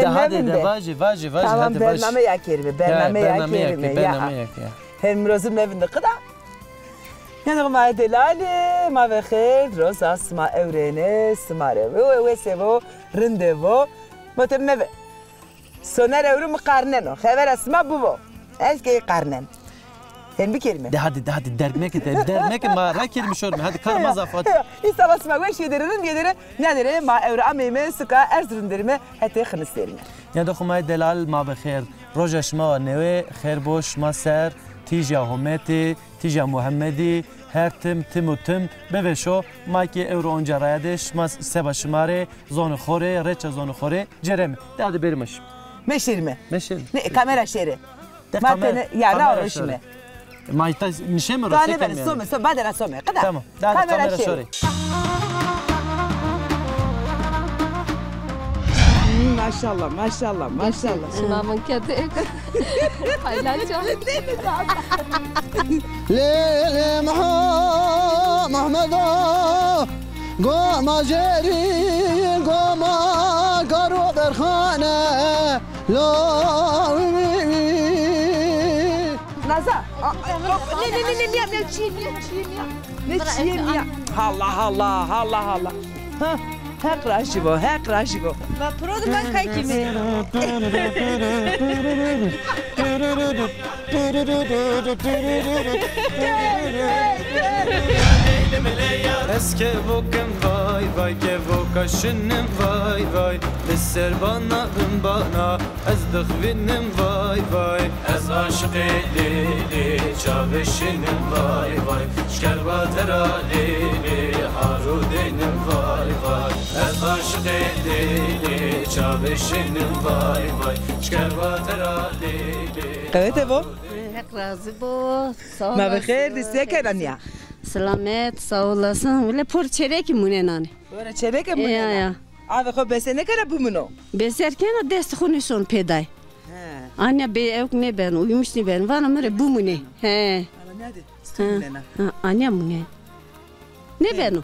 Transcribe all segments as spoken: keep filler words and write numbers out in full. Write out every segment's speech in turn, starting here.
De hadi de vajî, vajî, vajî, hadi vajî. Tamam, bernameya kerîme, bernameya kerîme, bernameya kerîme, ya. Bernameya kerîme. Her mirozim mevinde qida. Yanî ma delalî, ma ve xêr, roza sima ewrêne, sima rê ve, ve, wese vo, rinde vo. Ma te meve. Soner ewro mi qarneno. Xevera sima bibo. Ez kî qarnen. Hem bikerîme. De hadi, de hadi, derg meke, de, derg meke, ma ra kerîme şorîme. Hadi, kar ma zaf hadi. Înşallah sima weş yê derê, rind yê derê, nîya derê ma ewro ameyîme suka Erzurum derîme, hetê Xinis derîme. Nîyadoxê ma yê delal, ma bi xêr. Roja şima wa newê, xêr bo şima ser, tîja Hometî, tîja Muhemmedî, her tim, tim û tim, biveşo, ma kî ewro onca raya de, şima seba şima rê, zonê xo rê, reça zonê xo rê, cereme. De hadi berîme şîme. Meşêrîme. Meşêrîme. Ne, kamera şêre. De ma kamera, tene, ya, kamera ra roşîme. Ma îta nişeme ro, se keme yanî. Some, some, badena some. Qida. Tamam. Kamera şêre. Maşallah, maşallah, maşallah. Şima min kete. Paylaşa. Lê, lê, Meh-, Mehmedo, goma cerî, goma garo berxane, lo. Naza. Ne, ne, ne, ne, ne, ne, çî, ne, çî, ne. Ne çîyê mi ya? Allah Allah, Allah Allah. Ha, Heq rajî bo, Heq rajî bo. Va piro de ben kay kî mi? Ez kevokim vay vay, kevoka şinim vay vay, li ser bana bin bana. Ez dixwînim vay vay. Ez aşiqê Lêlê, çavê şinim vay vay. Şker vatera Lêlê, haro dênim vay vay. Ez aşiqê Lêlê, çavê şinim vay vay. Şker vatera Lêlê. Qewete bo. Heq razî bo. Sağ olasın. Ma bi xêr dî, se kena nîya? Selamet, sağ olasın. Wile por çêneke munenanê. Por çêneke munena. Ya, ya. Avê xo bese nêkena bimino? Beser kena, destê xo nêson pêday. He. Anya bê ewk nêbeno, uyumuş nêbeno. Vano mi rê bimune. He. Ala nîyade, stû munena. Ha, anya mune. Nêbeno.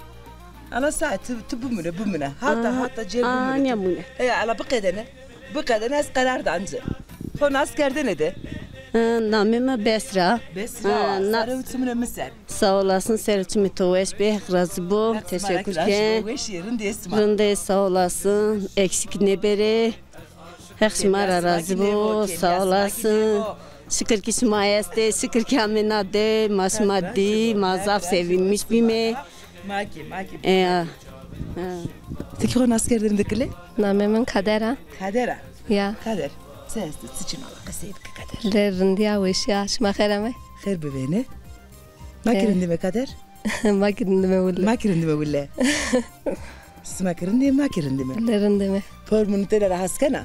Ala sae ti, ti bimune, bimune. Hata, hata cêr bimune. Anya mune. He, ala biqedene. Biqedene ez qerar dan ci. Xo nas kerdene de. Ha, namê mi Besra. Besra, ha, serê û çimê mi ser. Sağ olasın, ser û çimê to weş bê, Heq razî bo, teşekkür ken. Weşî, rindê sima. Rindê, sağ olasın, eksik nêberê. Heq şima ra razî bo, sağ olasın. Şikir ki şima estê, şikir ki amê na de, ma şima dî, ma zaf sevinmiş bîme. Ma kî, ma kî. E, ya. Ha. Ti kî xo nas kerdene de kilê? Namê min Kader a. Kader a? Ya. Kader, se estê, çi çin a, qesey bike Kader. Lê rindîya, weşîya, şima xêr amey. Xêr bivêne. Ma kî rindîme Kader. Ma kî rindîme wille. Ma kî rindîme wille. Sima kî rindî, ma kî rindîme. Lê rindîme. Por munitene ra hes kena?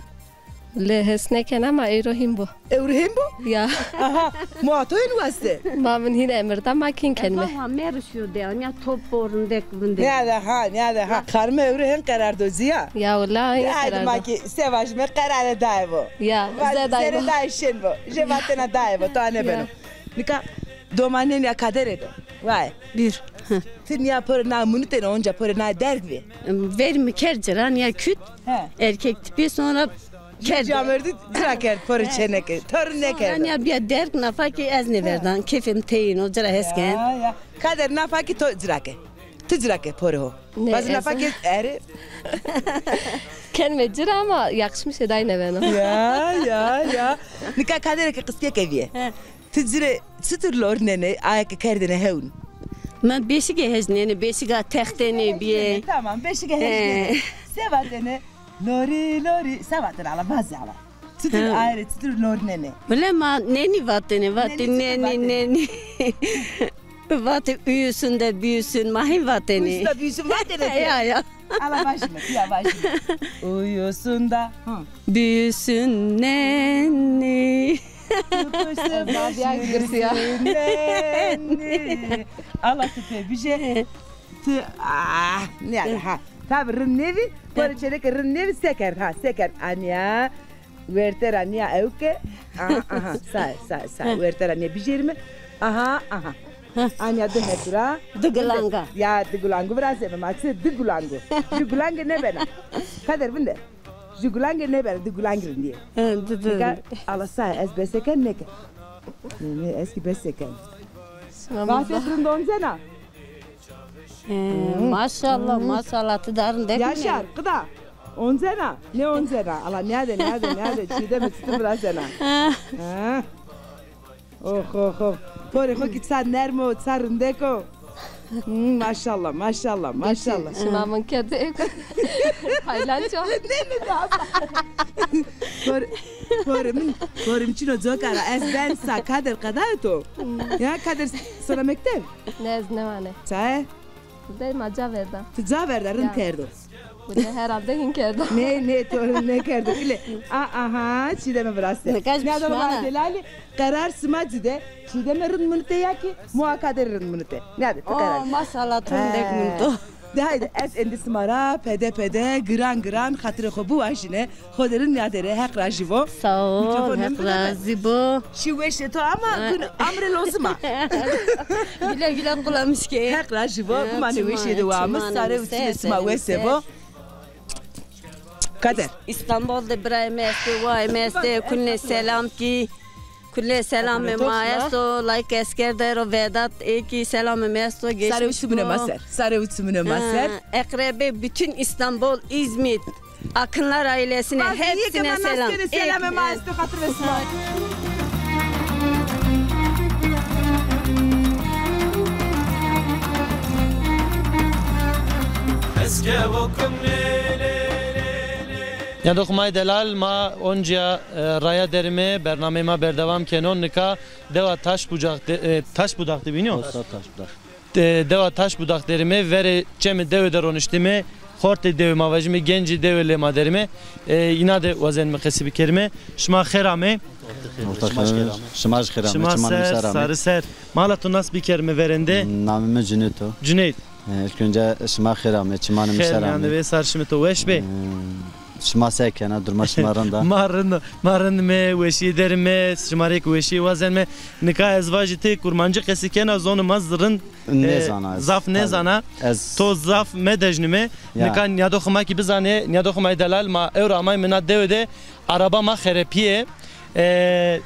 Lê hes nêkena ama ewro hîn bo. Ewro hîn bo? Ya. Aha, ma to hîn waste. Ma min hîn emir da, ma kî hîn kenîme. Vallahi merişiyo de, anya top bo rindek vinde. Nîyade ha, nîyade ha. Karme ewro hîn qerar do ci ya. Ya willa hîn qerar do. Haydi ma kî se vajîme qerare daye bo. Ya, zê daye bo. Zerê daye şên bo. Jê vatena daye bo, to nêbeno. Ya. Nika domanê nîya Kaderê do. Vay. Bir. Hı. Ti nîya poro na munitene, onca poro na derg vê. Verîme kerd ci ra, nîya küt. He. Erkek tipi, sonra kerd. Camêrdî ci ra kerd poro çêneke. To rê nêkerd. Sonra nîya bîya derg, nafa kî ez nêverdan. Keyfê mi teyîn o, ci ra hes ken. Ya, ya. Kader, nafa kî to ci ra ke. Ti ci ra ke porê ho. Nê, ez... Bazı nafa ke erê. Kenme ci ra ama yakışmış ê day nêbeno. Ya, ya, ya. Nika Kaderê ke qisîyeke vîye. He. Ti ci rê çitur lornenê, aye ke kerdêne hewn? Mi beşîge hejnenê, beşîga textêne bîye. Tamam, beşîge hejnenê. Se vatêne? Lorî, lorî. Se vatêne ala, vaze ala. Çitur aye rê, çitur lornenê? Wele ma nenî vatêne, vatê nenî, nenî. Vatê uyusun da büyüsün, ma hîn vatêne. Uyusun da büyüsün vatêne. Ya, ya. Ala vajîme, ya vajîme. Uyusun da. Büyüsün nenî. Babîya girs ya. Ala ti pê bijê. Ti, ah, nîyade ha. Tabî rind nêvî, porê çêneke rind nêvî, se kerd ha, se kerd. Anya, werte ra nîya ewke. Aha, aha, sae, sae, sae. Werte ra nîya bijêrîme. Aha, aha. Anya di hetu ra. Di gulanga. Ya, di gulangu virazeme ma, çi di gulangu. Di gulange nêbena. Kader vinde. Ju gulangê nêbeno, di gulang rindî yê. He, di, di. Nika ala saye ez bese ken nêken. Nê, nê, ez kî bese ken. Bahçet rind oncena. He, maşallah, maşallah, ti dar rindek. Yaşar, qida. Oncena, nêoncena. Ala nîyade, nîyade, nîyade. Çiğdeme, çitu virazena. Ha. Oh, oh, oh. Porê xo kî ça nerm o, ça rindek o. Hmm, maşallah, maşallah, maşallah. Şima min kerde eko. Haylan ça. Ne, ne, ne. Por, porê min, porê min çino coka ra. Ez ben sa Kadir qeda to. Ya Kadir, sana mekteb? Ne, ez nêwane. Çaye? Dey ma ca verda. Ti ca verda, rind kerdo. Bile herhalde hin kerdo. Nê, nê, to rind nêkerdo. Bile, a, aha, Çiğdeme viraste. Nika ji pişman a. Nîyade, delalî, qerar sima ci de. Çiğdeme rind munite ya kî muha Kadir rind munite. Nîyade, ti qerar. Oo, maşallah, tu rindek munito. De haydi, ez êndî sima ra pede pede, giran giran, xatirê xo biwajîne. Xo de rind nîyade rê, Heq rajî bo. Sağ ol, Heq razî bo. Şî weşê to ama gun amrê lozim a. Güle güle kullanmış ki. Heq rajî bo, bimanê weşê de wa mi, sarê û çimê sima wes bo. Kader. İstanbul de birayê mi estê, wayê mi estê, kulnê selam kî. Kulê selamê ma esto, layik esker der o, Vedat, ê kî selamê mi esto, geçmiş bo. Sarê û çimûnê ma ser. Sarê û çimûnê ma ser. Ha, eqrebê bütün İstanbul, İzmit, Akınlar ailesine, hepsine selam. Selamê ma esto, xatir ve sima. Nîyadoxê ma yê delal, ma oncîya, e, raya derîme, bernameyê ma berdewam keno. Nika dewa Taşbucak de, e, Taşbudak de bînî yo? Osta Taşbudak. E, dewa Taşbudak derîme, verê çemê dewe de roniştîme, xortê dewe ma vajîme, gencê dewe lê ma derîme. E, îna de wazenîme qesî bikerîme. Şima xêr amê. Orta xêr, şima jî xêr amê. Şima ser, sarî ser. Ma ala to nas bikerîme verên de. Namê mi Cuneyt o. Cuneyt. E, ilk önce şima xêr amê, çimanê mi ser amê. Xêr mîyan de bê, sar şimê to weş bê. E, şima se kena, durma şima rind a? Ma rind, ma rind me, weşîye derîme, şima rê kî weşîye wazenîme. Nika ez vajî ti kurmancî qesî kena, zonê ma rind, e, zaf nêzana. Zaf nêzana. To zaf medejnîme. Ya. Nika nîyadoxê ma kî bizanê, nîyadoxê ma yê delal, ma ewro amayme na dewe de, araba ma xerepîye. E,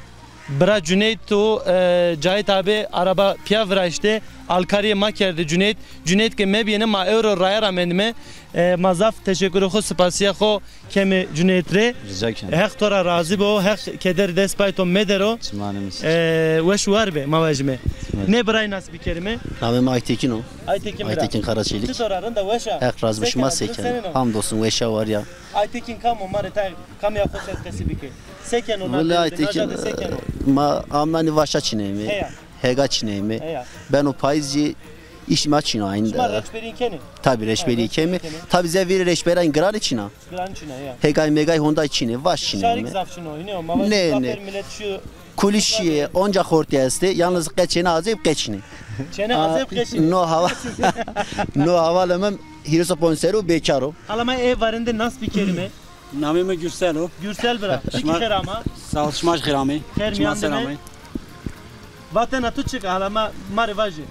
Bira Cuneyt û, e, Cahit abi araba pîya viraştê, alkarîyê ma kerdê Cuneyt. Cuneyt ke mebîyêne ma ewro raya ra mendîme. E, ma zaf teşekurê xo, sipasîya xo keme Cuneyt rê. Rica ken. Heq to ra razî bo, Heq keder dest pay to medero. Çimanê mi ser. E, weş û war be, ma vajîme. Çimanê. Nê birayî nas bikerîme? Namê mi Aytekin o. Aytekin bira. Aytekin Karaçelik. Çitor a, rind a, weş a? Heq razî bo, şima se kena? Hamdolsun, weş a, war a. Aytekin kam o, ma rê tay kamîya xo ser qesî bike. Se keno na dewe de, na ca de se keno? Wele Aytekin, ma amnanî vaşa çineyme. Heya. Hêga çineyme. Heya. Beno payîz zî îş ma çin o ayîn de. Şima reçberî kenê? Tabî, reçberî keme. Tabî zê vîrê reçberan giranî çin a. Giranî çin a, ya. Hêgay mêgay honday çin ê, vaş çineyme. Şarî zaf çin o, hînî yo. Ma vajî zaf pêr milet şîyo. Kulî şîyê, onca xortî estê, yalnız qe çêne azeb qe çinê. Çêne azeb qe çinê. No hava-, no havalê mi hîris û ponc serrî yo, bêkar o. Ala ma ê verên de nas bikerîme. Namê mi Gürsel o. Gürsel bira, ti kî xêr ama? Sağ ol, şima jî xêr amê. Xêr mîyan de bê. Vatena tu çik a, ala ma, ma rê vajê.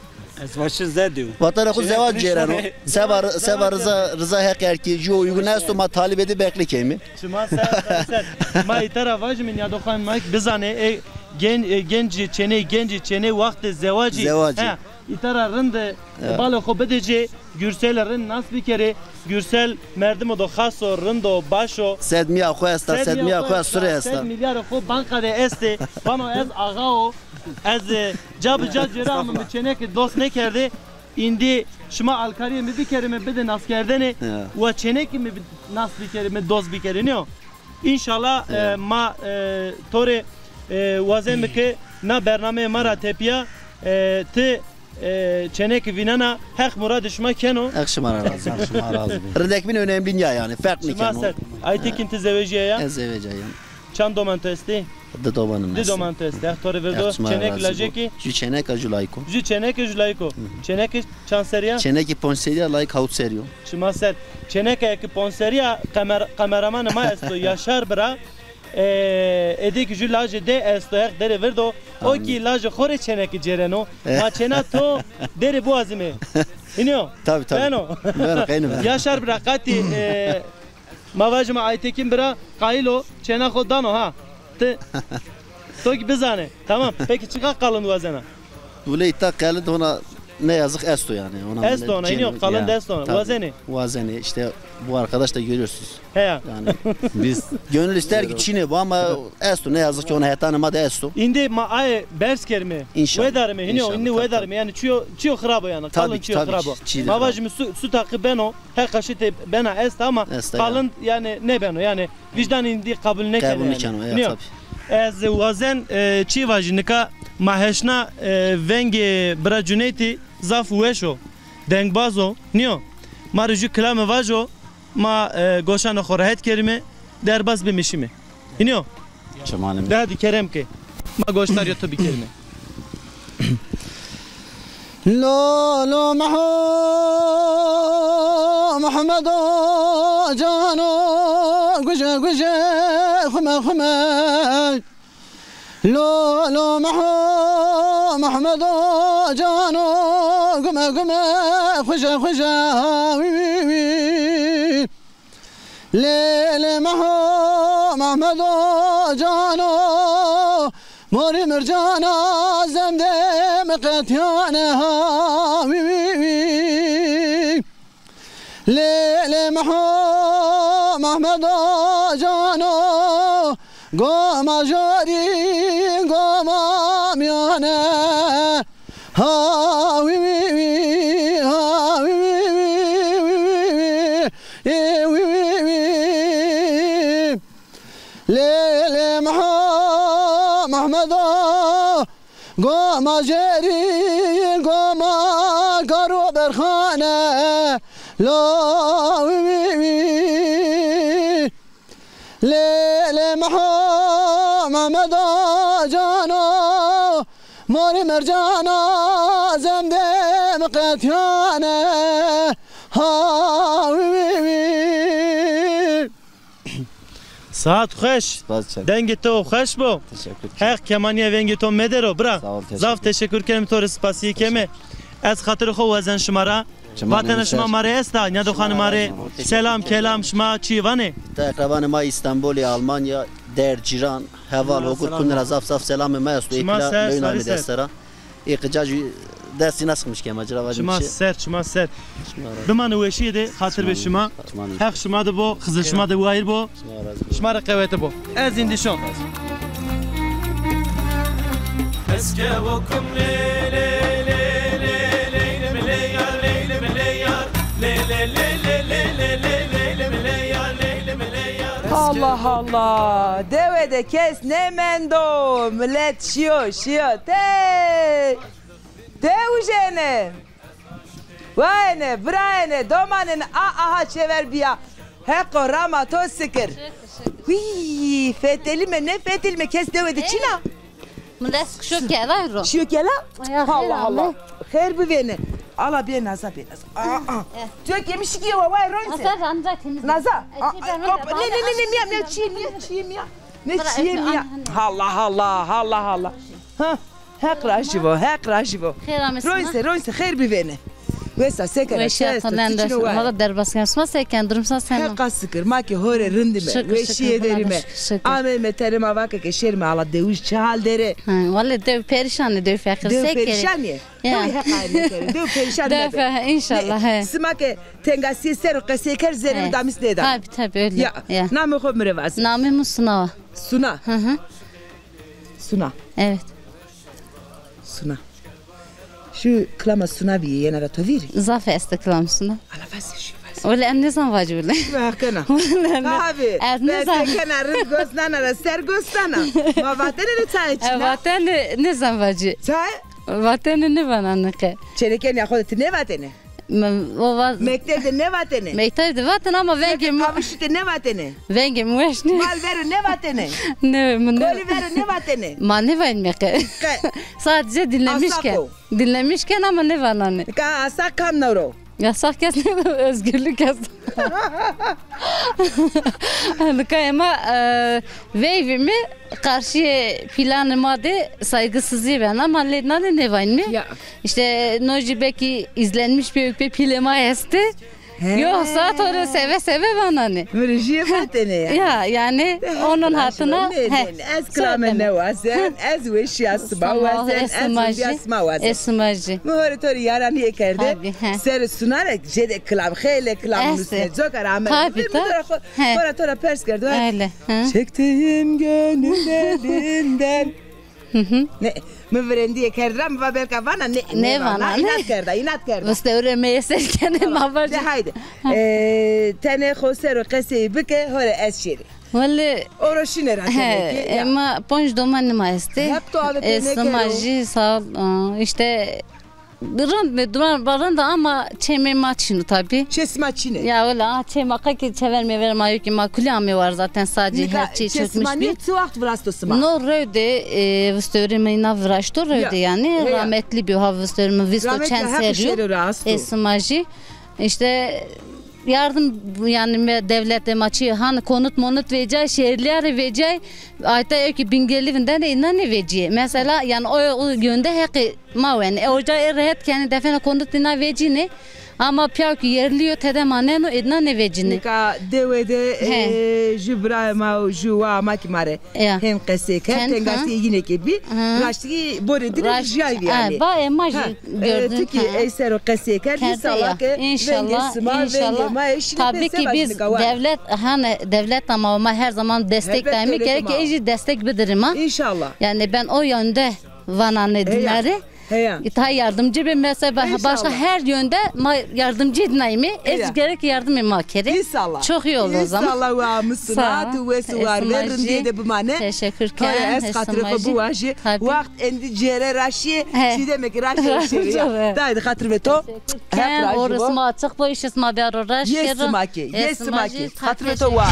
Ez vaşî zewecî yo. Vatena xo zewac cêreno. Seba, seba riza, riza Heq erkî, jû uygun esto, ma talîbê de beqlî keyme. Çima ser, ser. Ma îta ra vajîme, nîyadoxan ma kî bizanê, e, gen-, e, gencî çêney, gencî çêney wextê zewacî. Zewacî. He, îta ra rind e, balê xo bidê ci, Gürselî rind nas bikerê. Gürsel merdimo do xas o, rind o, baş o. Sed mîya xo esta, sed mîya xo ya sure esta. Sed mîlyarê xo banka de estê. Vano ez axa o. Ez, e, ca bi ca cêre ama mi çêneke dost nêkerdê. Îndî şima alkarîyê mi bikerê, mi bidê naskerdene. Ya. Wa çênekê mi bi-, nas bikerê, mi dost bikerê, nîyo? Înşallah, e, ma, e, to rê, e, wazenîme ke na bernameyê ma ra tepîya, e, ti, e, çêneke vînena, Heq muradê şima keno. Heq şima ra razî bo. Heq şima razî bo. Rindek bîn, önemli nîya yanî, ferq nêkeno. Şima ser. Aytekin, ti zewejîya ya? Ez zewejîya ya. Çand doman tu estê? Di domanê mi estê. Di doman tu estê. Heq to rê verdo. Çênek lajekî? Ju çênek a, ju layik o. Ju çênek a, ju layik o. Çêneke çand serrî ya? Çêneke ponc serrî ya, layik hawt serrî yo. Çima ser. Çêneke ke ponc serrî ya, kamer-, kameramanê ma esto, Yaşar bira. E, êdî kî ju lajê dê esto, Heq derê verdo. O kî lajê xo rê çêneke cêreno. Ma çêna to derê biwazîme. Hînî yo? Tabî, tabî. Beno. Beno, qeynî beno. Yaşar bira, qatî, e, Ma vajime Aytekin bira qayil o, çêna xo dano ha. Ti to kî bizane. Tamam. Peki çiqa qalind wazena? Wuley ta qalind hona ne yazık esto yani. Ona esto ona, çin yok, qalind esto ona. Wazenê. Wazenê. İşte bu arkadaş da görüyorsunuz. He ya. Yani biz gönül ister ki çinê bu ama esto, ne yazık ki ona hetanê ma de esto. Îndî ma aye berz kerime. İnşallah. Wedarime, hînî o, îndî wedarime. Yani çiyo, çiyo xirab o yani. Qalind çiyo xirab o. Ma vajime su, su taqî beno. Heqa şitê bena esta ama qalind yani nêbeno yani vîcdan îndî qebul nêkeno yani. Nîyo. Ez wazen, e, çî vajî nika ma heşna, e, vengê bira Cuneytî zaf weş o. Dengbaz o. Nîyo. Ma rê jû kilame vajo ma, e, goşanê xo rehet kerîme, derbas bimî şîme. Hînî yo? Çimanê mi. De hadi kerem ke. Ma goşdarîya to bikerîme. Lolo Meho-, Mehmedo cano, guje guje, xume xume. Lolo Meho-, Mehmedo cano, gume gume, xuje xuje, ha, wî wî wî. Lê, lê Meho, Mehmedo cano, morî mircana zemdê mi qetîyane ha, wî, wî, wî. Lê, lê Meho, Mehmedo cano, goma jorî, goma mîyane. Ha, wî, wî, wî, ha, wî, wî, wî, wî, wî, wî, wî, wî, wî, wî. Lê, lê Meha-, Mehmedo, goma jerî, goma karo berxane. La, wî, wî, wî. Lê, lê Meha-, Mehmedo cano, morî mercana zemdê mi qetîyane. Ha, wî, wî, wî. Saet xweş. Spas çend. Dengê to xweş bo. Teşekkür. Heq kemanîya vengê to medero, bira. Sağ ol, teşekkür. Zaf teşekkür kerim, to rê spasîye keme. Ez xatirê xo wazen şima ra. Vatena şima ma rê esta, nîyadoxanê ma rê selam, kelam, şima çi vanê? Te eqrebanê ma Îstanbulî, Almanya, der, cîran, heval, hokur, kulî ra zaf zaf selamê ma esto. Şima ser, sarî ser. Ê qica jî destî nasixmiş kema, ci ra vacîm. Şima ser, şima ser. Bimane weşîye de, xatir be şima. Heq şima de bo, xizir şima de wayîr bo. Şima rê qewete bo. Ez îndî şon. Allah Allah! Dewe de kes nêmendo, milet şîyo, şîyo. Tey! Dewij êne! Wa êne, bira êne, doman êne, a, aha çêver bîya. Heqo rama to sikir. Hî, fetelîme, nêfetelîme, kes dewe de çin a? Milet şiyo kela ro. Şiyo kela? Allah Allah. Xêr bivêne. Ala bê Naza, bê Naza. Aa, aa. Tu kemî şikîye wa, wa ronse. Naza, Naza. Nê, nê, nê, nê, mîya, mîya, çîyê mîya, çîyê mîya. Nê çîyê mîya. Allah Allah, Allah Allah. Ha. Heq rajî bo, Heq rajî bo. Xêr amê sima. Ronse, ronse, xêr bivêne. Wesa, se kena, çi esto, ti çino wa? Ma da derbas ken, sima se ken, durum sima sen o? Heqa sikir, ma ke ho rê rindîme, weşîye derîme. Ameyme tenê ma vake ke şêrîme ala dewij çi hal der ê. Wele dew perîşan ê, dew feqîr se kerê. Dew perîşan ê? Ya. Heqa nêkerê, dew perîşan mebe. Dew fe-, înşallah, he. Sima ke tengasîye ser o qesey kerd, zerrê mi damîs nêda. Tabi, tabi, öyle. Ya. Namê xo mi rê vaze. Namê mi Suna wa. Suna. Hı hı. Suna. Evet. Suna. Şu kilama Suna bîye, yena ra to vîrî? Zaf estê kilamê Suna. Ala vaze şu, vaze. Wele ez nêzan vacî wele. Vahkena. Tabi. Ez nêzan. Kena rind gos nana ra ser gos nana. Ma vatene de çay çina. E, vatene nêzan vacî. Çay? Vatene nêvana nike. Çênekênîya xo de ti nêvatene? O va- Mekteb de nêvatene? Mekteb de vatene ama vengê mi. Kavişî de nêvatene? Vengê mi weş nîyo. Mal vero nêvatene? Ne, mi ne. Kolî vero nêvatene? Ma nêvaynîme qe. Qe. Sadece dinlemiş ke. Dinlemiş ken ama nêvanane. Ka yasak kam nero? Yasak kes nêro, özgürlük yasak. Nika ema, e, veyvîme, qarşîyê planê ma de saygısızlığı bena, ma lê nane nêvaynîme. Ya. İşte no jî belkî izlenmiş pê, pê pîlê ma estê. He. Yoksa to rê seve seve vananê. Mi rê jîyê vatêne ya. Ya, yanî onun hatına, ne, he, ne, ne. Ez kilame newazen, ez weşîya sima wazen, ez rindîya sima wazen. Esma jî. Mi ho rê to rê yaranîye kerde. Tabii, he. Serê sunare jêde kilam, xeylê kilam nusne. Coka ra ame. Tabii, tabii. Xora to ra pers kerdo. Öyle, hı. Çektiğim gönül elinden. Hı hı. Ne, mi virendîye kerd ra, mi va belka vana, ne, ne vana, inat kerda, inat kerda. Vistewrê mi yê ser kenê, ma va. De haydi. E, tenê xo ser o qesey bike, ho rê ez şêrî. Wele. O ro şîne ra tenê ke, ya. E, ma ponc domanê ma estê. Hep to ale tenê kero. Sima jî sağ ol. Aa, işte, rind mi, duran, rind ama çê mi ma çin o tabi. Çê sima çin ê? Ya wele, a, çê ma qe ki çever mever ma yo ki, ma kulî amê war zaten, sacî, her çî çökmüş bî. Çê sima nê, çi waxt virasto sima? No rewde, e, vistewrê mi îna viraşto rewde yanî. Ya. Rahmetli bî ha, vistewrê mi vîst û çend serrî yo. Ê sima jî. İşte yardım, yanî me-, devlete ma çi han konut monut vecay, şehirlîya rê vecay, ayta yo ki Bingölî vindene, îna nêvecîyê. Mesela yanî o, o yönde heqê ma wenê. E, oca ê rehet kenê, defena konut îna vecînê. Ama pîya ki yerlî yo tede maneno, îna nêvecînê. Nika dewe de, e, jû birayê ma û jû waa ma ki ma rê hên qesey kerd, tengasîyê yîne ke bî. Raştî borê dî rê jîyay vî yanî. Ba, e, ma jî. E, ti kî ey ser o qesey kerd, înşallah ke vengê sima, vengê ma ê şîne pê se vajî nika wa. Tabii ki biz devlet, hani devlet ama ma her zaman destek daîmî, gerek ki ey jî destek bidirî ma. Înşallah. Yani ben o yönde vananê dîna rê. Heya. Îta yardımcı bê, mesela başka her yönde ma yardımcı dînayîme. Ez gerek yardımê ma kerê. Înşallah. Çok iyi oldu o zaman. Înşallah, wa mi sima, tu wes û war be, rindîye de bimane. Teşekkür ken. Ez xatirê xo biwajî. Tabii. Waxt endî cêre ra şîyê, çî demek ra şîyê. Dayê de xatirê to. Teşekkür ken. Orê sima açık bo, îşê sima biyaro raşt kero. Yê sima ke, yê sima ke. Xatirê to wa.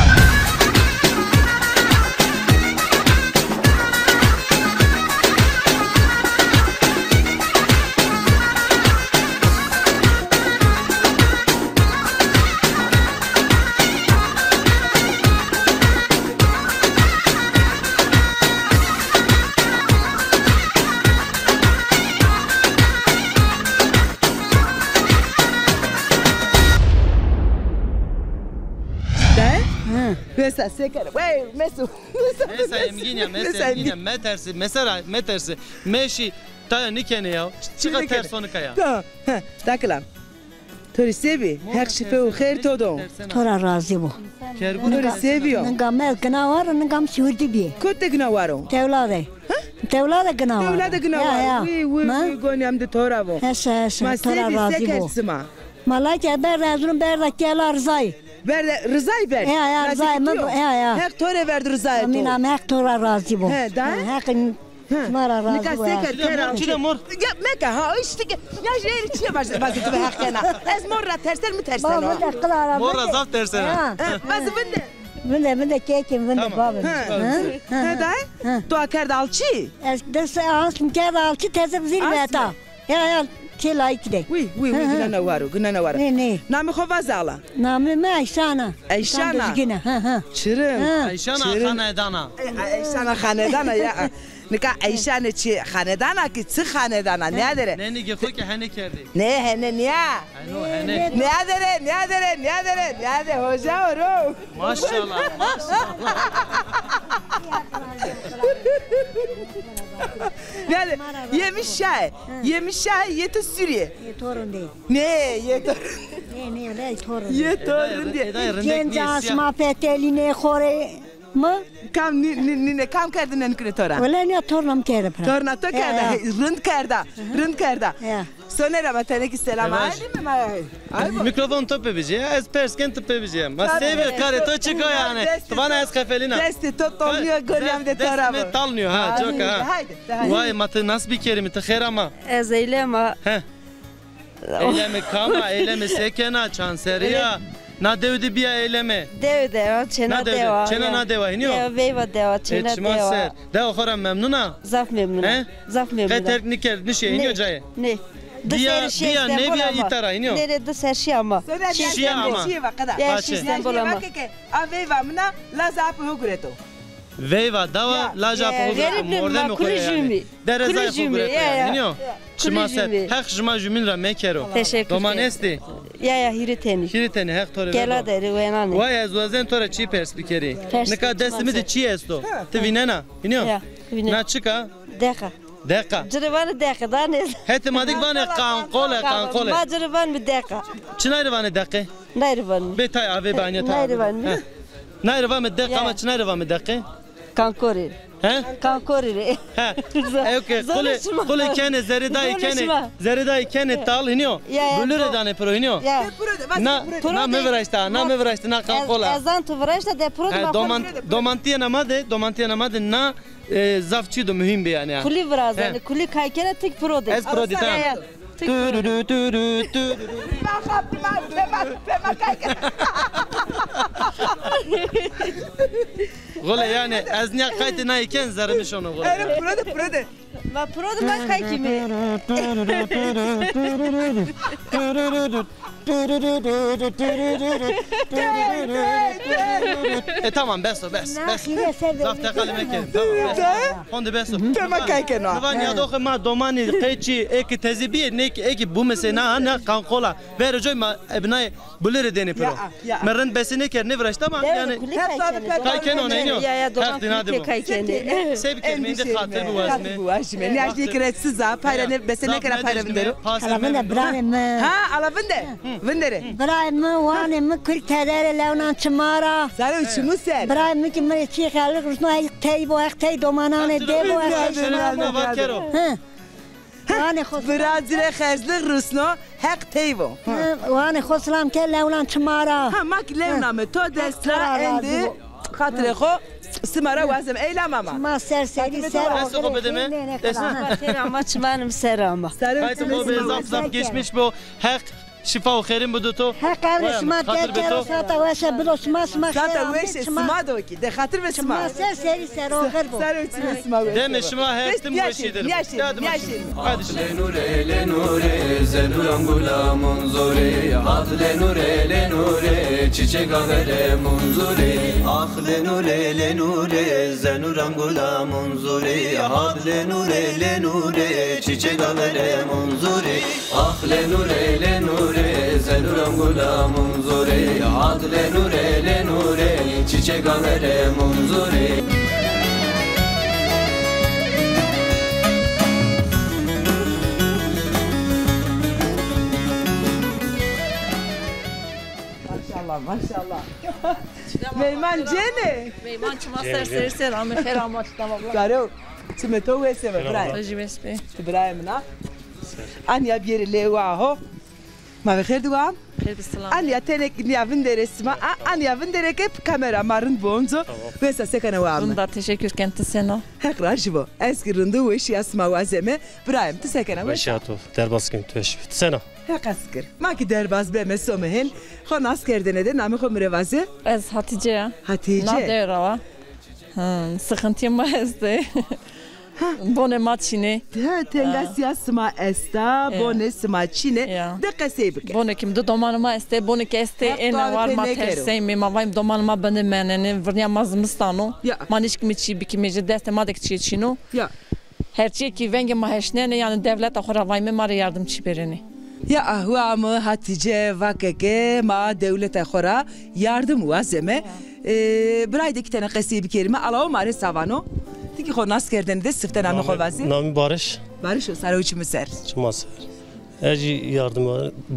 De? Hı. Mesela se kere. Wey, mesu. Mesela emgînya, mesela emgînya. Metersî, mesela metersî. Meşî taya nîkenê ya. Çiqa terso nika ya. Tamam. He, dakila. To rê se bî? Heq şîfe û xeyr to do. To ra razî bo. To rê se bîyo? Ninga mi ez gina waro, ninga mi sî hurdî bîyê. Kot de gina waro? Tewla de. Ha? Tewla de gina waro. Tewla de gina waro. Wî, wî, wî, gonî em de to ra vo. Heşe, heşe, to ra razî bo. Ma sê bî, se kerd sima? Ma lakê berda ez rûn berda kela Rizayî. Berda Rizayî berd? Ya, ya, Rizayî mi, ya, ya. Heq to rê verd Rizayê to. Amîn, amîn, Heq to ra razî bo. He, da? Heq Sima ra razî bo ya. Nika se kerd, kera. Çi de mor? Ya meke ha, işte ki, ya jêrî çi vaz-, vazî tu heq kena. Ez mor ra terser mi terseno? Mor ra zaf tersena. Ha. Vazî vinde. Vinde, vinde kekim, vinde babim. He dayê? Tu a kerd alçî? Ez des asm kerd alçî, teze vizîr beta. Ya, ya, çê layikî de. Wî, wî, wî, ginena waro, ginena waro. Nê, nê. Namê xo vaze ala. Namê mi Eyşan a. Eyşan a. Çirin. Eyşan a xanedana. Eyşan a xanedana ya. Nika Eyşanê çi xanedana ki, çi xanedana, nîyadere? Nenîgê xo ke hene kerdê. Ne, hene nîya. Heno, hene. Nîyadere, nîyadere, nîyadere, nîyade, hoca oro. Maşallah, maşallah. Nîyade, Yemiş Şahe. Yemiş Şahe, yê to Sûrîye. Yê to rindê. Ne, yê to. Ne, ne, ne, to rindê. Yê to rindê. Genca sima fetelînê xo rê. Mi? Kam nî-, nî-, nîne, kam kerdine nikinê to ra? Wele nîya torna mi kerde pira. Torna to kerda, rind kerda, rind kerda. Ya. Soner ama tenekî selam. Aydin mi ma? Mikrofon to pê bijî, ez pers ken ti pê bijî. Ma seyve karê to çik o yanî? Ti vana ez xefelîna. Destê to tolnîyo, gorîyam de to ra. Destê mi talnîyo ha, coka ha. Haydi, haydi. Vay ma ti nas bî Kerîmî, ti xêr ama. Ez eylema. He. Eyleme kam a, eyleme se kena, çanserî ya. Na dew de bîya eyleme. Dew de ya, çêna dewa. Çêna na dewa, hînî yo? Dewa, veyva dewa, çêna dewa. Ê çima ser. Dewa xo ra memnun a? Zaf memnun a. He? Zaf memnun a. Qe terk nîkerd, nîşê, hînî yo cayê? Nê. Bîya, bîya, nêbîya îta ra, hînî yo? Nê, nê, di ser şî ama. Şî ama. Ya, şî Stenbol ama. A veyva min a, lazê apê ho gureto. Veyva dawa, lajê apê xo gureto, mordemê xo yanî. Derezayê xo gureto yanî, nîyo? Çima ser, Heq şima jumîn ra mekero. Teşekkür ederim. Doman estê? Ya, ya, hîrê tenî. Hîrê tenî, Heq to rê vebo. Gela derê, wenanê. Way, ez wazen to ra çî pers bikerî. Pers. Nika destê mi de çî esto. Ti vînena? Vînîyo? Ya, vînî. Na çik a? Deqa. Deqa. Ci rê vanê deqe, da nê. Hetê ma dik vanê qanqole, qanqole. Ma ci rê vanê deqa. Çinay rê vanê deqe? Nay rê vanê. Bê tay avê banîya tay. Nay rê vanê. Nay rê vanê deqa ama çinay rê vanê deqe? Kankorî. He? Kankorî rê. He. Ew ke qulê, qulê kenê, zerê dayê kenê, zerê dayê kenê tal, hînîyo. Bulurê danê piro, hînîyo. Na, na mi viraşta, na mi viraşta, na qanqola. Ez zan tu viraşta de piro de. He, doman-, domantîyena ma de, domantîyena ma de na, e, zaf çî do muhîm bî yanî. Kulî virazenê, kulî kay kena tik piro de. Ez piro de, tamam. Tûrûrû, tûrû, tûrûrû. Gole yanî ez nîya qaytê nayê ken zerrê mi şono gole. Ere, piro de, piro de. Ma piro de, ma kay kî mi. E, tamam, bes o, bes, bes. Zaf teqalî mekerî, tamam, bes. Honde bes o. Tema kay keno. Niva nîyadoxê ma domanî qey çî ê ki tezî bîyê, nê ki ê ki bumesê na, na qanqola. Verê coy ma ebnayê bulurê dênê piro. Mi rind besê nêkerd, nêviraşt ama yanî. Kay keno nênîyo. Heq dîna de bo. Kay kenê. Se bikerîme, îndî xatir biwazîme. Xatir biwazîme. Nîyajdî kire siza, payra nê bese nêkera payra vindero. Ala vinde birayê mi. Ha, ala vinde. Vindere. Birayê mi, wanê mi, kul tederê lewnan çima ra. Sare û çimû ser. Birayê mi ki mi rê çî xelik rusno, Heq tey bo, Heq tey domananê dê bo, Heq tey şima bo. Hı. Wanê xo. Bira ci rê xerzlix rusno, Heq tey vo. Hı, wanê xo silam ke lewnan çima ra. Ha, ma ki lewname to dest ra, endî xatirê xo sima ra wazeme. Eyla mama. Ma ser serî ser. Destê xo bide mi. Destê. Ser ama, çimanê mi ser ama. Qaytê xo be, zaf zaf geçmiş bo. Heq şîfa û xêrîn bido to. Heq ewrê sima derdkero, sata weşe bido sima, sima xêr amê. Sata weşe sima do ki. De xatir be sima. Sima ser serî ser oxir bo. Ser û çimê sima weş. Demê şima her tim weşî der. Nîyaşîn, nîyaşîn. Hadi şimdi. Lê nûrê, lê nûrê, zenûran gula munzurî. Hadi lê nûrê, lê nûrê, çiçeka verê munzurî. Ax lê nûrê, lê nûrê, zenûran gula munzurî. Hadi lê nûrê, lê nûrê, çiçeka verê munzurî. Ax lê nûrê, lê nûrê, zenûran gula munzurî. Ad lê nûrê, lê nûrê, çiçeka verê munzurî. Maşallah, maşallah. Meyman cênê. Meyman çima ser serî ser ame, xêr ama, tamam. Karo, çimê to wes be, bira. Rejî wes be. Ti birayê min a. Anya biyerê lê wa ho. Ma ve xêr diwa. Xêr bi silam. Anya tenê ki nîya vinderê sima, a, anya vinderê ke kamera ma rind bo onco. Tamam. Wes a, se kena wa mi? Rind a, teşekkür ken, ti sena? Heq rajî bo. Ez ki rind û weşîya sima wazeme. Birayê mi, ti se kena, wes a? Weşîya to, derbas ken, tu weş bî. Ti sena? Heq ez kir. Ma ki derbas beme some hên. Xo nas kerdene de namê xo mi rê vaze. Ez Hatîce ya. Hatîce. Na dewe ra wa. Hı, sıkıntı ma estê. Bonê ma çin ê. He, tengasîya sima esta, bonê sima çin ê. De qesey bike. Bonê kim, di domanê ma estê, bonê ke estê, êna war ma terseymê, ma vayim domanê ma bende menenê, virnîya ma zimistan o. Ma nêşkîmê çî bikîmê, jê destê ma de ki çîyê çin o. Her çîyê kî vengê ma heşnenê, yanî dewleta xo ra vayme ma rê yardim çî bêrenê. Ya ahwa mi Hatîce vake ke ma dewleta xo ra yardim wazeme. E, birayê de kî tenê qesey bikerîme, ala o ma rê sa vano. Ti kî xo nas kerdene de sifte namê xo vaze. Namê Barış. Barış o, sare û çimî ser. Çima ser. Ez jî yardim,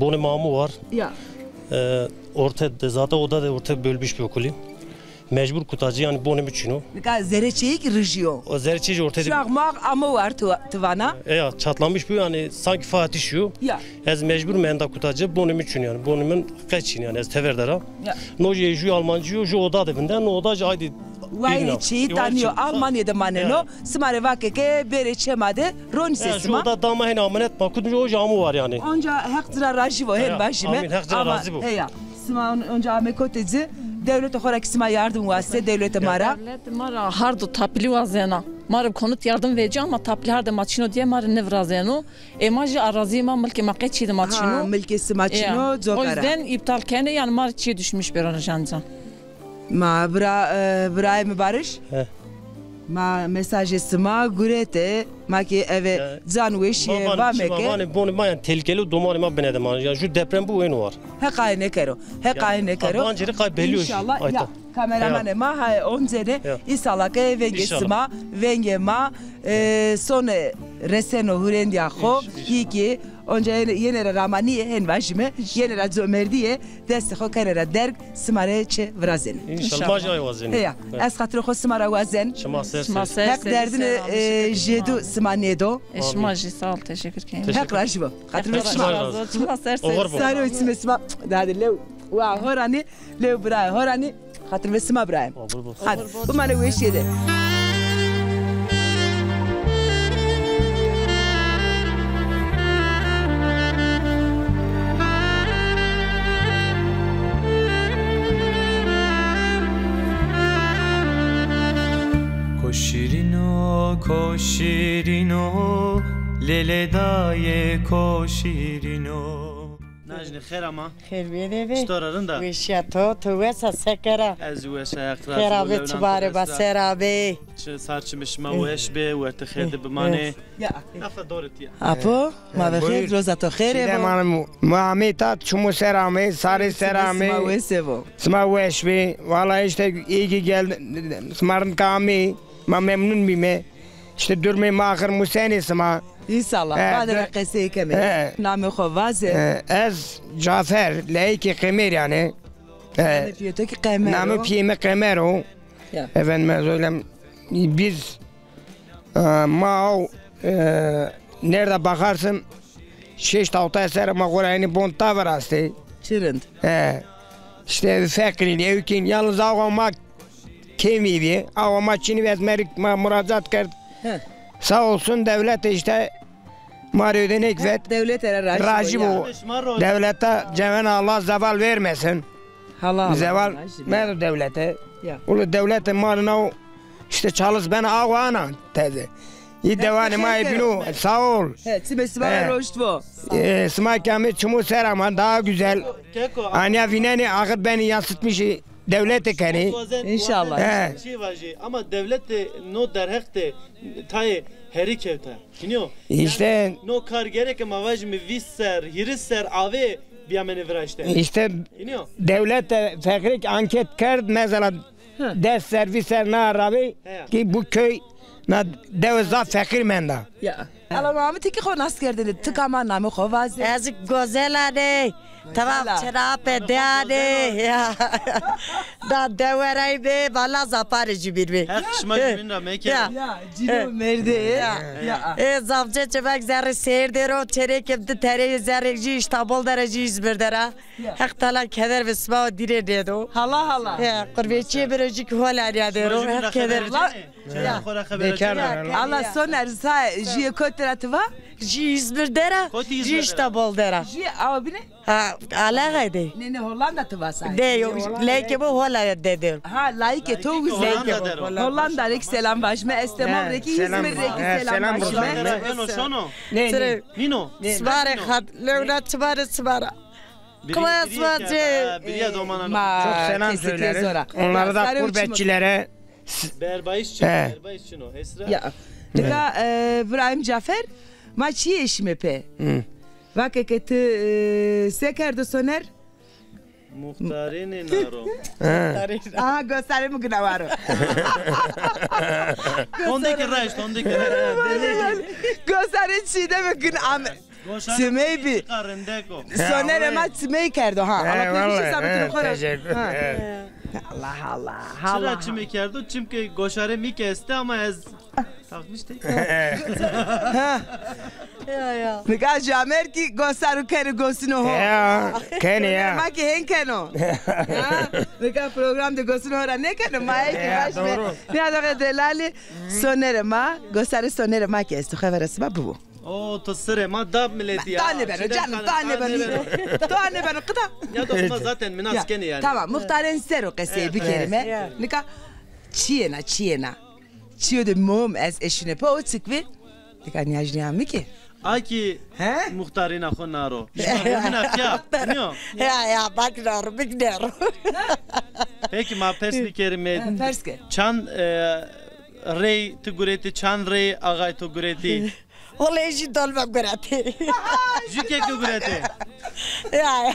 bonê ma amo war. Ya. E, orte de, zaten oda de orte bölmüş bir okulî. Mecbur kutacî, yanî bonê mi çin o. Nika zerê çêyî kî rijîyo. O zerê çê jî ortê de. Çax max amo war tu, tu vana? E ya, çatlamış bu, yanî sanki fa ateş yo. Ya. Ez mecbur menda kutacî, bonê mi çin yanî. Bonê min qe çin yanî, ez tever der a. Ya. No jî ju Almancî yo, ju oda de vinde, no oda jî aydî. Wayîrê çêyî tanîyo, Almanya de maneno. Sima rê vake ke bêrê çê ma de ronîsê sima. Ju oda dama hên amanet ma kutmiş, o jî amo war yanî. Onca Heq ci ra rajî vo, hên vajîme. Amîn, Heq ci ra razî bo. Heya. Sima on-, onca ame kotê ci, dewlete xo ra kî sima yardim waste, dewlete ma ra. Dewlete ma ra hard û tapilî wazena. Ma rê konut yardim vecî ama tapilî hardê ma çin o diye ma rê nêvirazeno. Ê ma jî arazîyê ma, milkê ma qey çî de ma çin o. Ha, milkê sima çin o, coka ra. O yüzden iptal kenê, yanî ma rê çîyê düşmüş bêro janca. Ma bira, e, birayê mi Barış? He. Ma mesajê sima gurete, ma ki eve can weşîye vame ke. Vanê bonê ma yan tehlikeli, domanê ma binede ma. Ya ju deprem bu ên war. Heqayê nêkero. Heqayê nêkero. Bancirî qay belî yo. Înşallah ya. Kameramanê ma ha oncene, îsala ke vengê sima, vengê ma, e, sone reseno hurendîya xo, hî ki onca yenê, yenê ra ramanîye, hen vajîme, yenê ra comerdîye, destê xo kenê ra derg, sima rê çê virazenê. Înşallah. Ma jî ay wazenê. Heya. Ez xatirê xo sima ra wazen. Şima ser ser. Heq derdinê, e, jêdu sima nêdo. E, şima jî sağ ol, teşekkür ederim. Heq rajî bo. Xatirê sima. Şima ser ser. Sare û çimê sima. Dade lew. Wa horanî. Lew birayê horanî, xatir ve sima birayê. Hadi, bimane weşîye de. Ko şîrîno, ko şîrîno, lêlê dayê ko şîrîno. Najnî xêr ama. Xêr bê de bê. Çito ra, rind a? Weşîya to, to wes a, se kera? Ez zî wes a, Heq razî bo. Xêr a bê, çibarê ba ser a bê. Çi sar çimê şima weş bê, wertê xêr de bimanê. Ya. Nafa dorê tîya. Apo, ma ve xêr, roza to xêr bo. Ma amê ta, çimû ser amê, sarê ser amê. Sima wes bo. Sima weş bê. Wala îşte iyi ki geldi, sima rind ke amê. Ma memnun bîme. Îşte durumê ma axir musenê sima. Înşallah. He, bade ra qesey keme. Namê xo vaze. He, ez Cafer, leyîkê Qemerîyan ê. He. Namê pîyê to kî Qemer o. Namê pîyê mi Qemer o. Ya. Efendime söyleyeyim, biz, e, ma aw, e, nerede bakarsın, şeşt hewtay serre ma xo ra enê bon ta virastê. Çi rind. He. Îşte feqîrîn, ewkîn, yalnız awa ma kemî bî. Awa ma çinî bî, ez merî ma muracat kerd. He. Sağ olsun devlet îşte ma rê ödenek vet. Dewlete ra rajî bo. Rajî bo. Dewlete cewena Allah zeval vermesin. Hala zeval medo dewlete. Ya. Ulu dewlete ma rê naw îşte çalis bena awa ana teze. Î dewanê ma ê bîno, sağ ol. He, çimê sima ra roşt vo. E, sima kî amê çimû ser ama daha güzel. Anya vînenê axir benê yansıtmışî dewlete kenê. Înşallah. He. Çi vajî, ama dewlete no derheq de tayê herî kewta. Kînî yo? Îşte. No kar gereke ma vajîme vîst ser, hîris ser avê bîyamenê viraşte. Îşte. Kînî yo? Dewlete feqîrek anket kerd, mesela des ser, vîst ser na ravê ki bu köy na dewe zaf feqîr menda. Ya. Ala Muhammed, ti kî xo nas kerdêne, ti kama namê xo vaze. Ez Gozel a nê. Tamam, çira pê de a nê. Ya. Da dewe ra bê, vala zaparê jûbîn bê. Heq şima jûbîn ra meke. Ya. Ya, cîno merdê. Ya. E, zaf cê çemek zerrê seyr der o, çêrêkê di tereyê zerrê jî Îstanbul der a, jî Îzmir der a. Ya. Heq Teala keder ve sima o dîrê nêdo. Hala hala. Ya, qurbetçiyê biro jî ki Holandiya der o. Heq keder. Ya. Bekar. Allah Soner, sa jîyê kotî ra ti va? Jî Îzmir der a, jî Îstanbul der a. Jî awa bîne? Ha, Alexê de. Nê, nê, Hollanda ti va sa. De, yo, leyke bo Hollanda de. Ha, layike to wiz. Leyke bo Hollanda. Hollanda rê kî selam vajîme, Estemol rê kî, Îzmir rê kî selam vajîme. Nîno. Sima rê xat, lewna çima rê, çima ra. Qila ez vacê. Biriye domanan. Ma çok selam söyleriz. Onlara da, gurbetçilere. Berbayîş çin o, berbayîş çin o. Esra. Ya. Nika, e, Îbrahîm Cafer, ma çîyê eşîme pê. Vake ke ti, e, se kerdo Soner? Muxtarênê naro. Aha, gosarê mi gina waro. Hondê ki reşt, hondê ki reşt. Gosarê çî de mi gin ame. Çimey bî. Sonerê ma çimey kerdo ha. Ama pêvîşê sabitî xo ra. Teşekkür ederim. Allah Allah. Çira çimey kerdo? Çimkî goşarê mi kî estê ama ez takmış de. Ya, ya. Nika Camer kî gosaru kenê gosino ho. Ya, kenê ya. Ma kî hên keno. Ya, nika program de gosino ho ra nêkeno. Ma ey kî baş be. Nîyadoxê delalî Sonerê ma, gosarê Sonerê ma kî esto. Xevera sima bibo. O, to sirê ma da miletî ya. Ta nêbeno canım, ta nêbeno. Ta nêbeno, qida. Ya da buna zaten minas kenê yanî. Tamam, muxtarên ser o qesey bikerîme. Nika çîyêna, çîyêna. Çîyo de mom ez eşîne pe o çik vî. Nika nîyajnîya mi kî. A kî muxtarêna xo naro. Şima gomîna fîya. Nîyo? Ya, ya, bak naro, bik naro. Peki ma pers bikerîme. Pers ke. Çand, e, Rey ti guretî, çand rey axay to guretî? Wele jî dolme guretî. Jü keke guretî? Ya, ya.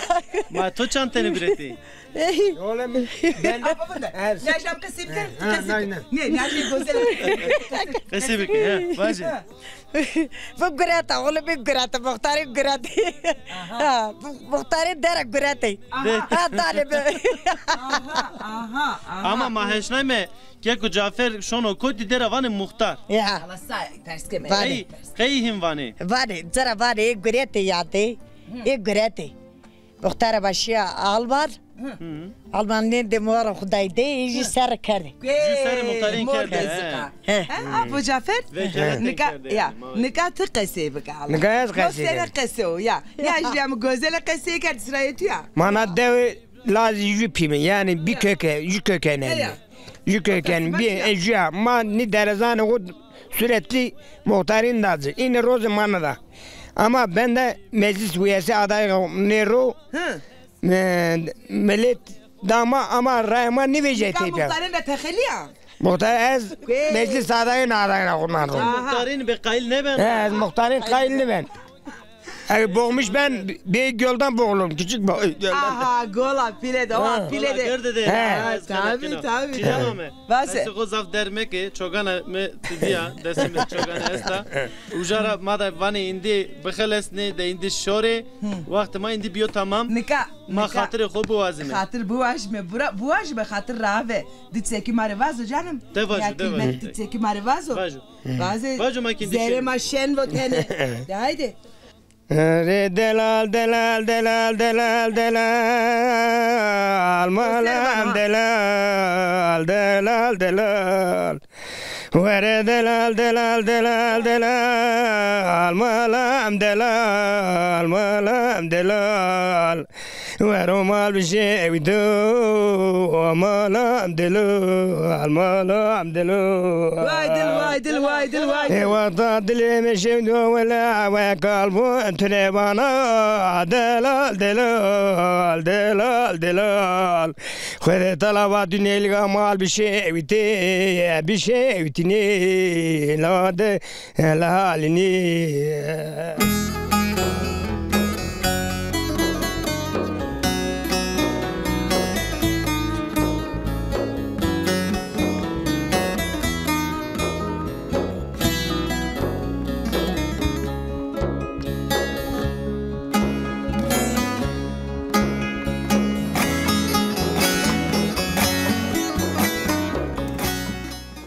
Ma to çand tenî guretî? Oğlum, ben... Apa bunda. Ya, jam kesip kir. Ha, kesip. Ne, ne, ne, gözele. Kesip kir, ha, vajî. Bu gureta, oğlum, bu gureta, muxtarî gureta. Aha. Ha, bu muxtarî dere gureta. Aha. Ha, dale be. Aha, aha, aha. Ama ma heşnayme, keko Cafer şono kotî dera vanê muxtar. Ya. Allah sa, ters keme. Vanê. Qey, qey hîn vanê? Vanê, cira vanê, ê gureta ya de, ê gureta. Muxtare başîya Alman. Hı. Alman nêndê mora xo day de, ê jî serre kerdê. Jü serre muxtarîn kerdê, he. He. He, Apo Cafer? Nika, ya, nika ti qesey bike Allah. Nika ez qesey. Sene qese o, ya. Ya, jü ya mi gözele qesey kerd, sirayê tu ya. Mana dewe lazî jü pîme, yanî bir köke, jü kökeneni. Jü köken bir, e, jü ya. Ma nî derezanê xo sürekli muxtarîn da ci. Înî rozê ma nida. Ama ben de meclis üyesi adayı nêro. Hı. E, millet dama ama rayê ma nîvejê tepya. Muxtarîn de texelî ya? Muxtar ez meclis adayı adayına ondan ro. Aha. Muxtarîn be qayîl nêben? He, ez muxtarîn qayîl nêben. Ey boğmuş ben, büyük gölden boğulum, küçük bo-, gölden. Aha, gola pîle de, o pîle de. Gerde de. He. Ha, tabii, tabii. Çiçan ame. Vase. Xo zaf derg meke, çogana mi ti dîya, destê mi çogana esta. Uca ra ma da vanê îndî bixelesnê de îndî şorê. Wextê ma îndî bîyo tamam. Nika, ma xatirê xo biwazîme. Xatir biwazîme, bura, biwazîme xatir ra ave. Di çekî ma rê vazo canım. De vajo, de vajo. Di çekî ma rê vazo. Vajo. Vaze. Vajo ma kî îndî zerê ma şen vo tenê. De haydi. Erê delal, delal, delal, delal, delal, malam delal, delal, delal. Were delal, delal, delal, delal, malam delal, malam delal. Wero mal bişewî do, malam dilo, malam dilo. Way dil, way dil, way dil, way dil. Ê wexta dilê mi şewdo wele, we kalbun tune bana, delal, delal, delal, delal. Xwedê tala va düneyliga mal bişewîtê, bişewîtînê, la de Helalini.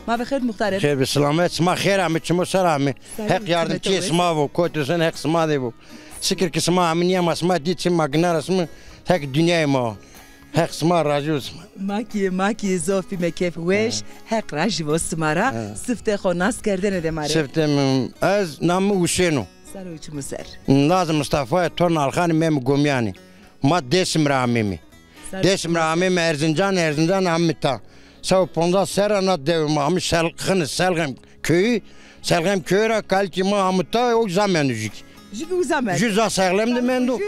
Ma bi xêr muxtarê. Xêr bi silamet, sima xêr amê, çimo ser amê. Heq yardimcîyê sima bo, kotê zin Heq sima de bo. Şikir ki sima amî nîya ma sima dî çi ma ginara sima Heq dinyayê ma. Heq sima razî bo sima. Ma kî, ma kî zof bîme keyf weş. Heq razî bo sima ra. Siftê xo nas kerdene de ma rê. Siftê mi, ez nam mi Husên o. Ser o çimo ser. Lazê Mistefayê torn Alxanî Memî Gomyanî. Ma Dêsim ra amêmî. Dêsim ra amême Erzincan, Erzincan amîme ta. Sew ponzas serre na dewe ma amî Selxini, Selxem köyü. Selxem köyü ra kalikî ma amî ta, o uza mendo jü kî. Jü kî uza mendo. Jü za Selxem de mendo.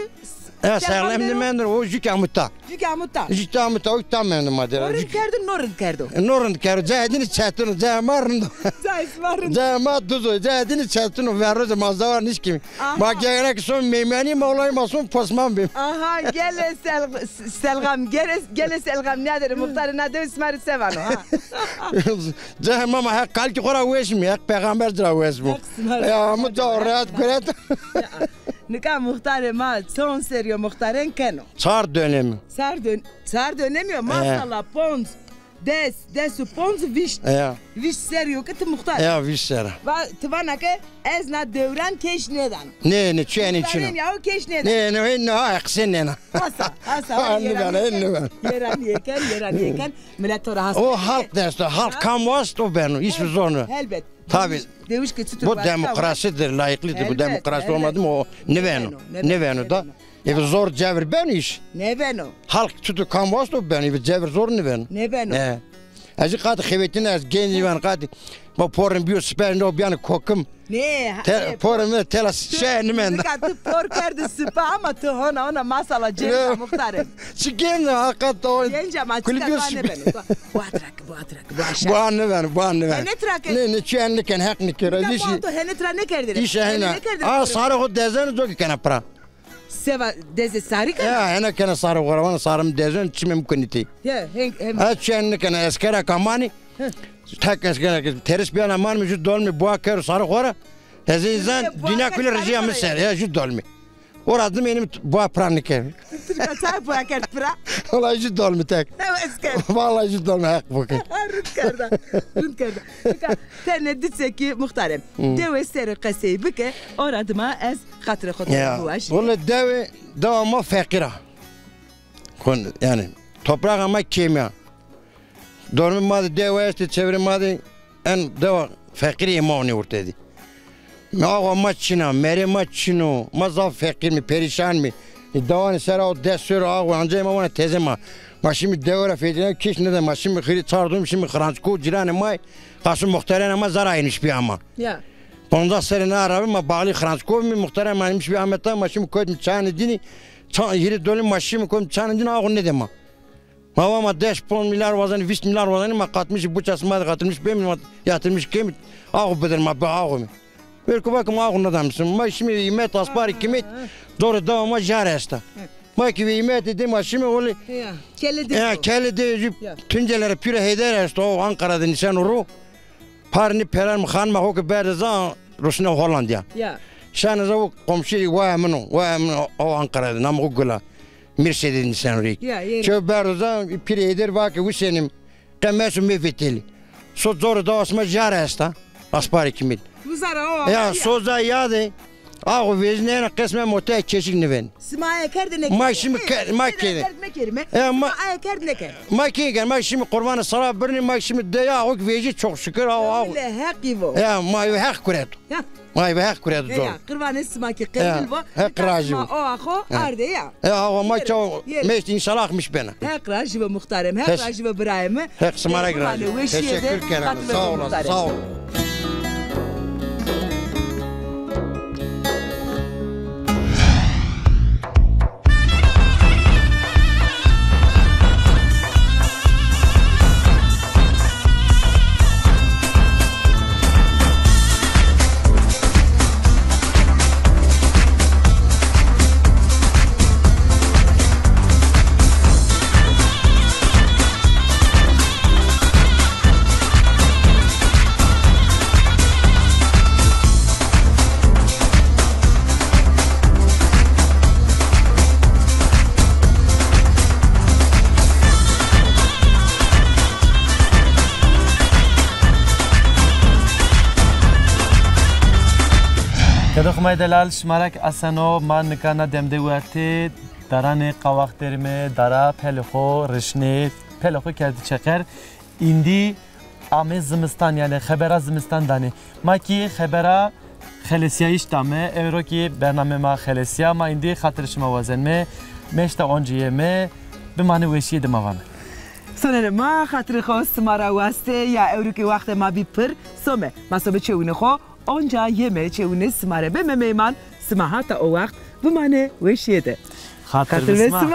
E, Selxem de mendo, o jü kî amî ta. Jü kî amî ta. Jü kî amî ta, o ta mendo ma dera. O rind kerdo, no rind kerdo. No rind kerdo, cayê dinî çetin o, cayê ma rind o. Cayê sima rind o. Cayê ma duz o, cayê dinî çetin o, verroze ma zawa nişkîmî. Aha. Ma gerek son meymanî, ma olay ma son posman bîm. Aha, gele sel-, selgam, gele, gele selgam nîyadere, muxtarê na dew sima rê se vano, ha? Cehê ma, ma Heq kalikî xo ra weş bîme, Heq peyxamber ci ra weş bo. Heq sima rê. Ya, amî ca rehat guret. Nika muxtarê ma çond serrî yo muxtarên keno? Çar dönemi. Çar dön-, çar dönemi yo, maşallah, ponc. Des, des û ponc, vîşt. Ya. Vîşt serrî yo ke ti muxtar. Ya, vîşt serre. Va, ti vana ke ez na dewran keş nêdano. Nê, nê, çi enî çin o. Muxtarên yaw keş nêdano. Nê, nê, nê, ha, qisê nêna. Hasa, hasa, ha, yeranî yêken, yeranî yêken, yeranî yêken. Milet to ra hasa. O halk dest o, halk kam wast o beno, hiçbir zor nîyo. Helbet. Tabii. Dewiş ke çitur. Bu demokrasidir, layıklıdır. Bu demokrasi olmadı mı o nêbeno. Nêbeno, nêbeno da. Eve zor cevir beno îş. Nêbeno. Halk tutu kam wast o beno, eve cevir zor nêbeno. Nêbeno. He. Ez jî qatî xebetîne, ez gencî ben qatî. Ma porim bîyo siper, no bîyane kokim. Nê, ha, Te-, nê, porim mi tela şe nimenda. Nika ti por kerdî sipe ama ti hona hona masala genca muxtarê. Çi genca, ha, qat o. Genca ma çika bîyo sipe. Buatrak, buatrak, buatrak. Buan nêbeno, buan nêbeno. Hene tira ke. Nê, nê, çi en nêken, heq nêkero. Nika buan to hene tira nêkerdêne. Îşe hene. Aa, sarê xo dezeno, coke kena pira. Seva dezê sarî kena? Ya, hene kena sarê xo ra, vana sarê mi dezeno, çimê mi kunîtî. Ya, hem, hem. Ha, çi en nêkena, eskera ke manî. Tek eskera ke teris bîyana manîme, jû dolmî buan kero sarê xo ra. Ez însan dinya kulî rijîya mi ser, ya, jû dolmî. O ra dime înîme buan pira nêkero. Ti nika çay buan kerd pira? Wellahî jû dolmî tek. Ew esker. Wellahî jû dolmî, heq bike. Rind kerda. Rind kerda. Nika tenê di sekî muxtarê. Hı. Dewe ser qesey bike, o ra dima ez xatirê xo biwaşî. Wele dewe, dewa ma feqîr a. Kon-, yanî, topraxa ma kêmî ya. Dormê ma de dewe estê, çevrê ma de en dewa feqîrî ê ma onê orte dî. Mi awa ma çin a, merê ma çin o, ma zaf feqîr mi, perîşan mi. E, dewanê ser aw des serrî aw, ancayê ma vana teze ma. Ma şîme dewe ra fedîna, kîş nêda, ma şîme xirî çar dom, şîme Xirançko, cîranê ma, qasû muxtarêna ma zara ênişbîya ma. Ya. Ponzas serrî na ra bi ma bağlî Xirançko bîme, muxtarê ma ênişbîya Ameta, ma şîme kotîme Çanê Dînî, ça-, hîrê dolî ma şîme kotîme Çanê Dînî, aw nêdê ma. Ma va ma des ponc milyar wazenî, vîst milyar wazenî, ma qatmişî buçes ma de qatmişî bêmî, ma yatırmış kêmî, aw bidir ma, bi aw mi. Belkî va ke ma aw nêdamişî. Ma şîme îmet asparî kîmet, zorê dewa ma jar esta. Ma kî vê îmetê dê ma şîme olê. Ya, kelê dê. Ya, kelê dê jû Tuncelere Pîro Heyder esto, o Ankara de nîşeno ro. Par nî perar mi xanima xo ke berde za, rusne Holandîya. Ya. Şane za o komşî waya min o, waya min o, o Ankara de, namê xo Gul a. Mîrşedî nîşeno rî. Ya, yê. Çew berdo za, Pîrê Heyder va ke Husênim, qe meso mefetelî. So zorê dewa sima jar esta, asparê kîmet. Wizara o. Ya, so za yade, axo vejîne ena qesme motaya keşik nêven. Sima aye kerde nêkerde. Ma şîme ke-, ma kerde. Kerd mekerîme. Ya, ma, sima aye kerd nêkerde. Ma kê ken, ma şîme qurbanê sala birnî, ma şîme deya axo ke vejî çok şükür, axo, axo. Öyle heqî vo. Ya, ma yo heq kureto. Ya. May ve heq kuredo zor. Ya, qirvanê sima kî qewil bo. Heq razî bo. O axo arde ya. E, awa ma çaw meşt înşallah miş bena. Heq razî bo muxtarê mi, heq razî bo birayê mi. Heq sima ra razî bo. Teşekkür kerem. Sağ olasın, sağ olun. Kedo Xumay delal, şima ra kî aseno, ma nika na dem de wertê daranê Qawax derîme, dara pelê xo rişnê, pelê xo kerdî çeqer. Îndî ame zimistan, yanî xebera zimistan danê. Ma kî xebera xelesîyayîş dame, ewro kî bername ma xelesîya, ma îndî xatirê şima wazenme, meşta oncî yeme, bimane weşîye de ma vame. Sonenê ma, xatirê xo sima ra waste, ya ewro kî waxtê ma bî pir, some, ma some çewunê xo, onca yeme çewunê sima rê beme meyman, sima hata o waxt bimane weşîye de. Xatir be sima.